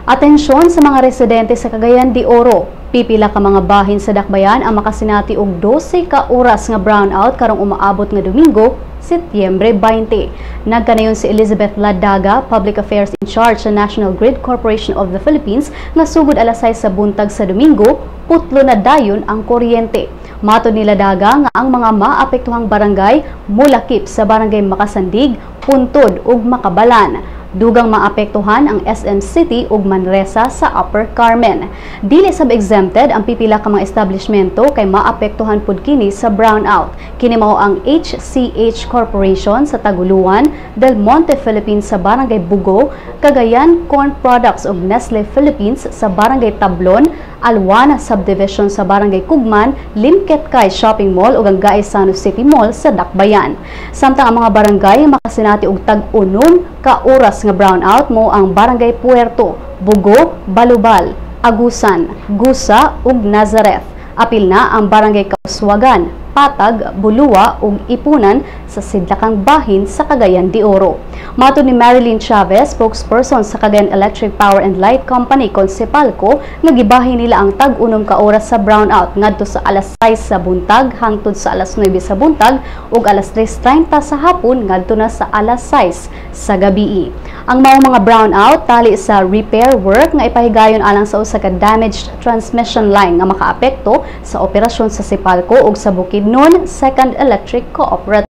Atensyon sa mga residente sa Cagayan de Oro. Pipila ka mga bahin sa Dakbayan ang makasinati og 12 ka oras nga brownout karong umaabot nga Domingo, Setyembre 20. Nagkanayon si Elizabeth Ladaga, Public Affairs in Charge sa National Grid Corporation of the Philippines, nga sugod alas 6 sa buntag sa Domingo, putlo na dayon ang kuryente. Matod ni Ladaga nga ang mga maapektuhang barangay mulakip sa Barangay Makasandig, Puntod ug Makabalan. Dugang maapektuhan ang SM City ug Manresa sa Upper Carmen. Dili sab exempted ang pipila ka mga establishmento kay maapektuhan pud kini sa brownout. Kini mao ang HCH Corporation sa Taguluan, Del Monte Philippines sa Barangay Bugo, Cagayan Corn Products ug Nestle Philippines sa Barangay Tablon, Alwana Subdivision sa Barangay Kugman, Limketkai Shopping Mall ug ang Gaisano City Mall sa Dakbayan. Samtang ang mga barangay makasinati og tag-unom ka oras nga brownout mao ang Barangay Puerto, Bugo, Balubal, Agusan, Gusa ug Nazareth. Apil na ang Barangay Kauswagan, Patag, Bulua ug Ipunan sa sidlakang bahin sa Cagayan de Oro. Matod ni Marilyn Chavez, spokesperson sa Cagayan Electric Power and Light Company Consepalco, nga gibahin nila ang tag-unom ka oras sa brownout ngadto sa alas 6 sa buntag hangtod sa alas 9 sa buntag ug alas 3:30 sa hapon ngadto na sa alas 6 sa gabii. Ang mao mga brownout tali sa repair work nga ipahigayon alang sa usa ka damaged transmission line nga makaapekto sa operasyon sa Sipalco ug sa Bukidnon Second Electric Cooperative.